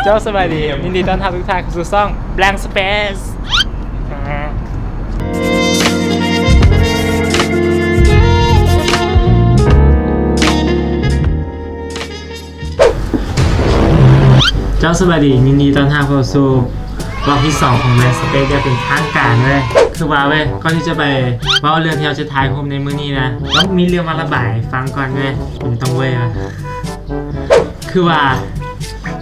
ເຈົ້າສະບາຍດີ ຍິນດີຕ້ອນຮັບທຸກທ່ານເຂົ້າສູ່ຊ່ອງ Blank Space. ເຈົ້າສະບາຍດີ ຍິນດີຕ້ອນຮັບເຂົ້າສູ່ ລອບທີສອງຂອງ Blank Space ຢ່າງເປັນທາງການເວີຍ. ຄືວ່າເວີຍ ກ່ອນທີ່ຈະໄປເວົ້າເລື່ອງທີ່ເຮົາຈະຖ່າຍຮູບໃນມື້ນີ້ນະ ຕ້ອງມີເລື່ອງມາລະບາຍໃຫ້ຟັງກ່ອນເວີຍ. ມັນຕ້ອງເວີຍວະ ຄືວ່າ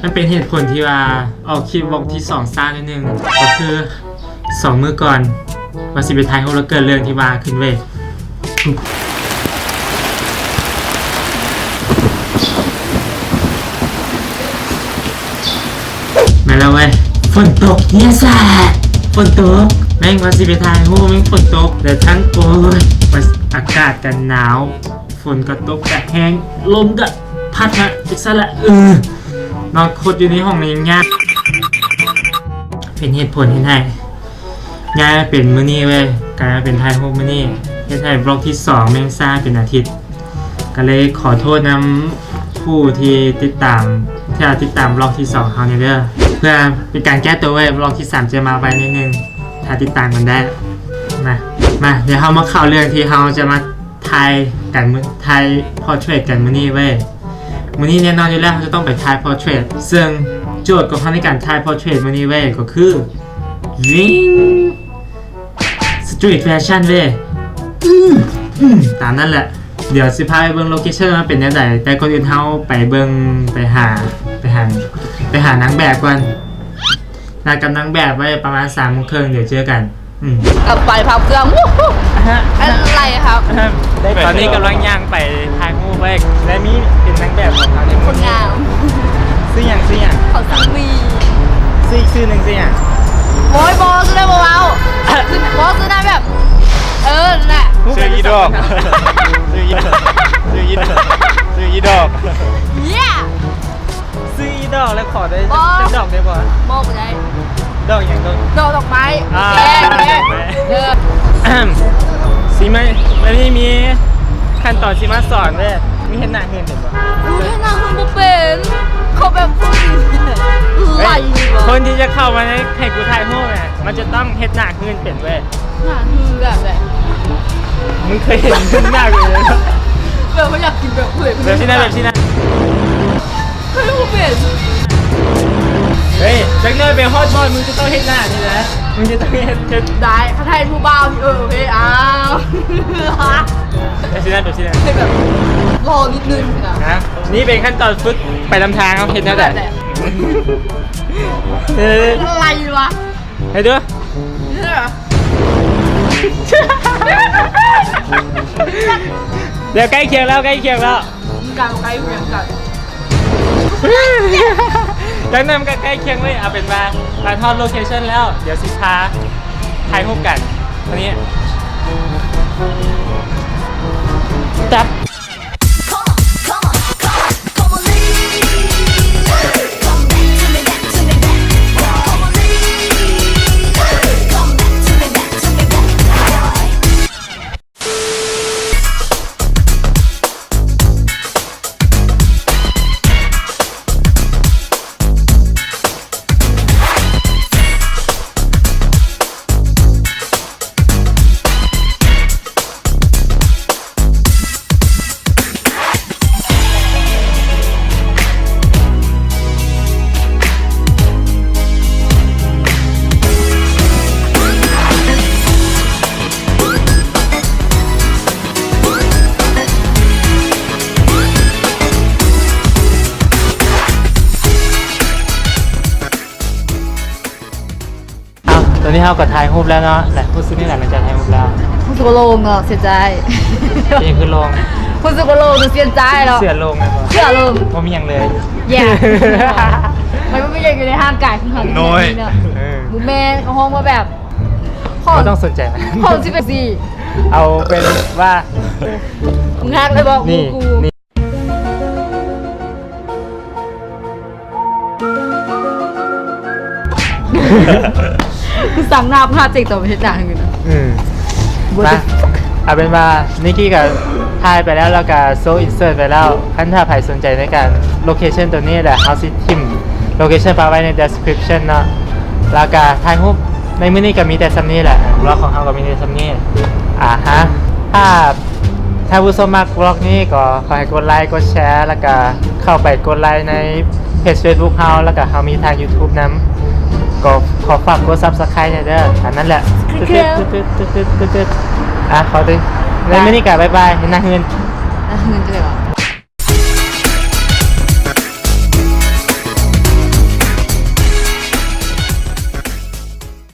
ມັນເປັນເຫດຜົນທີ່ວ່າອອກຄລິບ vlog ທີສອງຊ້າໜ້ອຍໜຶ່ງ ກໍຄືສອງມື້ກ່ອນ ວ່າຊິໄປຖ່າຍຮູບ ແລ້ວເກີດເລື່ອງທີ່ວ່າຂຶ້ນເວີຍ. ແມ່ນແລ້ວເວີຍ ຝົນຕົກ ເຍສ ຝົນຕົກ. ແມ່ງວ່າຊິໄປຖ່າຍຮູບ ແມ່ງຝົນຕົກ ແລ້ວທັງ ໂອ້ຍ ວ່າອາກາດກໍໜາວ ຝົນກໍຕົກ ກໍແຮງ ລົມກໍພັດມາ ຈັ່ງຊັ້ນລະ ເອີ ນອນຄົດຢູ່ໃນຫ້ອງນີ້ຍາກ ເປັນເຫດຜົນເຮັດໃຫ້ ຍ້າຍມາເປັນມື້ນີ້ເວີຍ ກາຍມາເປັນຖ່າຍຮູບມື້ນີ້ ເຮັດໃຫ້ vlog ທີສອງແມ່ງຊ້າເປັນອາທິດ. ກໍເລີຍຂໍໂທດນຳຜູ້ທີ່ຕິດຕາມ ທີ່ຕິດຕາມ vlog ທີສອງເຮົານີ້ເດີ ເພື່ອເປັນການແກ້ຕົວເວີຍ. vlog ທີສາມຈະມາໄວໜ້ອຍໜຶ່ງ ຖ້າຕິດຕາມກັນໄດ້. ມາ ມາ ດຽວເຮົາມາເຂົ້າເລື່ອງທີ່ເຮົາຈະມາຖ່າຍກັນມື້ ຖ່າຍ portrait ກັນມື້ນີ້ເວີຍ. ມື້ນີ້ແນ່ນອນຢູ່ແລ້ວ ເຮົາຈະຕ້ອງໄປຖ່າຍ portrait ເຊິ່ງໂຈດຂອງເຮົາໃນການຖ່າຍ portrait ມື້ນີ້ເວີຍ ກໍຄື ວິງ street fashion ເວີຍ. ອືມ ອືມ ຕາມນັ້ນແຫຼະ. ດຽວຊິພາໄປເບິ່ງ location ວ່າເປັນແນວໃດ ແຕ່ກ່ອນອື່ນເຮົາໄປເບິ່ງ ໄປຫາ ໄປຫາ ໄປຫານາງແບບກ່ອນ. ນັດກັບນາງແບບໄວ້ປະມານສາມໂມງເຄິ່ງ ດຽວເຈີກັນ. ອືມ ກັບໄປພັບເຄື່ອງ ອະຮະ ອະໄລຄັບ. ຕອນນີ້ກຳລັງຍ່າງໄປຖ່າຍຮູບໄວ້ ແລະ ມີເປັນນາງແບບຂອງເຮົາໃນມື້ນີ້ ຄົນງາມ. ຊື່ຫຍັງ? ຊື່ຫຍັງ? ເຂົາຊື່ມີ. ຊື່ອີກຊື່ໜຶ່ງຊື່ຫຍັງ? ໂອ້ຍ ບໍ່ ຊື່ໄດ້ບໍ່ເວົ້າ. ຊື່ ບໍ່ ຊື່ນາງແບບ ເອີ ນັ້ນແຫຼະ. ຊື່ອີດອກ. ຊື່ອີດອກ. ຊື່ອີດອກ. ຊື່ອີດອກ. ເຢ້ ຊື້ອີດອກແລ້ວຂໍໄດ້ ບໍ່ ຈັກດອກໄດ້ບໍ່? ບໍ່ ບໍ່ໄດ້. ດອກຫຍັງ? ດອກ ດອກດອກໄມ້. ອ່າ ໂອເຄ ໂອເຄ ເອີ ຊິມາ ມື້ນີ້ມີຂັ້ນຕອນຊິມາສອນເດີ້ ມີເຮັດໜ້າເຮືອນເປັນບໍ່? ເຮັດໜ້າເຮືອນບໍ່ເປັນ ເຂົາແບບຜູ້ໄຫຼ. ເຮີ້ຍ ຄົນທີ່ຈະເຂົ້າມາໃນ ໃຫ້ກູຖ່າຍຮູບນະ ມັນຈະຕ້ອງເຮັດໜ້າເຮືອນເປັນເວີຍ. ໜ້າເຮືອນແບບໃດ? ມຶງເຄີຍເຫັນໜ້າເຮືອນເລີຍ? ແບບວ່າຢາກກິນແບບເຄີຍ ແບບຊີ້ນະ ແບບຊີ້ນະ. ເຮີ້ຍ ບໍ່ເປັນ. ເຮີ້ຍ ຈັກໜ້ອຍໄປຮອດບ່ອນ ມຶງຈະຕ້ອງເຮັດໜ້ານີ້ນະ ມຶງຈະຕ້ອງເຮັດ ເຮັດ. ໄດ້ ຖ້າໄດ້ຜູ້ບ່າວນີ້ ເອີ ໂອເຄ ອ້າວ ແບບຊີ້ນະ ແບບຊີ້ນະ ເຮັດແບບຫຼໍ່ນິດໜຶ່ງນະ. ນະ ນີ້ເປັນຂັ້ນຕອນຝຶກໄປນຳທາງ ເຮົາເຮັດແນວໃດ? ແບບໃດ? ເອີ ອະໄລວະ? ໃຫ້ດູ ເອີ ດຽວໃກ້ຄຽງແລ້ວ ໃກ້ຄຽງແລ້ວ. ການໃກ້ຄຽງກັນ ດັ່ງນັ້ນກໍໃກ້ຄຽງເລີຍ. ເອົາເປັນວ່າມາຮອດໂລເຄຊັນແລ້ວ ດຽວຊິພາຖ່າຍຮູບກັນ. ອັນນີ້ ຕັບ.ເອົ້າ ຕອນນີ້ເຮົາກໍຖ່າຍຮູບແລ້ວເນາະ ແລະ ຮູ້ສຶກແນວໃດຫຼັງຈາກຖ່າຍຮູບແລ້ວ? ຮູ້ສຶກວ່າໂລ່ງເນາະ ເສຍໃຈ. ເປັນຫຍັງຄືໂລ່ງ? ຮູ້ສຶກວ່າໂລ່ງ ເສຍໃຈເນາະ. ເສື້ອໂລ່ງແມ່ນບໍ່? ເສື້ອໂລ່ງ. ບໍ່ມີຫຍັງເລີຍ. ແຍ່ ມັນບໍ່ມີຫຍັງຢູ່ໃນຮ່າງກາຍຂອງເຮົາ ນ້ອຍ ເນາະ. ເອີ ບໍ່ແມ່ນ ເຂົາຮ້ອງວ່າແບບ ບໍ່ຕ້ອງສົນໃຈມັນ ຂອງຊິເປັນຊີ້ ເອົາເປັນວ່າ ມຶງຮັກເລີຍບໍ່? ນີ້ ກູ ນີ້ ກູສັ່ງໜ້າພາດເຈັງຕອນເຮັດໜ້າໃຫ້ຢູ່ນະ. ອືມ ບໍ່ໄດ້ ມາ ເອົາເປັນວ່ານິກກີ້ກໍຖ່າຍໄປແລ້ວ ແລ້ວກໍໂຊອິນເສີດໄປແລ້ວ. ຄັນຖ້າໃຜສົນໃຈໃນການໂລເຄຊັນຕົວນີ້ແຫຼະ ເຮົາຊິຖິ້ມ ໂລເຄຊັນຝາກໄວ້ໃນ description ເນາະ ແລ້ວກະຖ່າຍຮູບໃນມື້ນີ້ກະມີແຕ່ສ່ຳນີ້ແຫຼະ ບລັອກຂອງເຮົາກະມີແຕ່ສ່ຳນີ້ ອາຮະ ຖ້າທ່ານຜູ້ຊົມມັກບລັອກນີ້ກໍຂໍໃຫ້ກົດໄລກົດແຊ ແລ້ວກະເຂົ້າໄປກົດໄລໃນເພຈ Facebook ເຮົາ ແລ້ວກະເຮົາມີທາງ YouTube ນຳ ກໍຂໍຝາກກົດ Subscribe ແດ່ເດີ ອັນນັ້ນແຫຼະ ອາ ຂໍຕິ ໃນມື້ນີ້ກະບາຍບາຍ ນາຍເຮືອນ ນາຍເຮືອນຈັ່ງໃດວະ?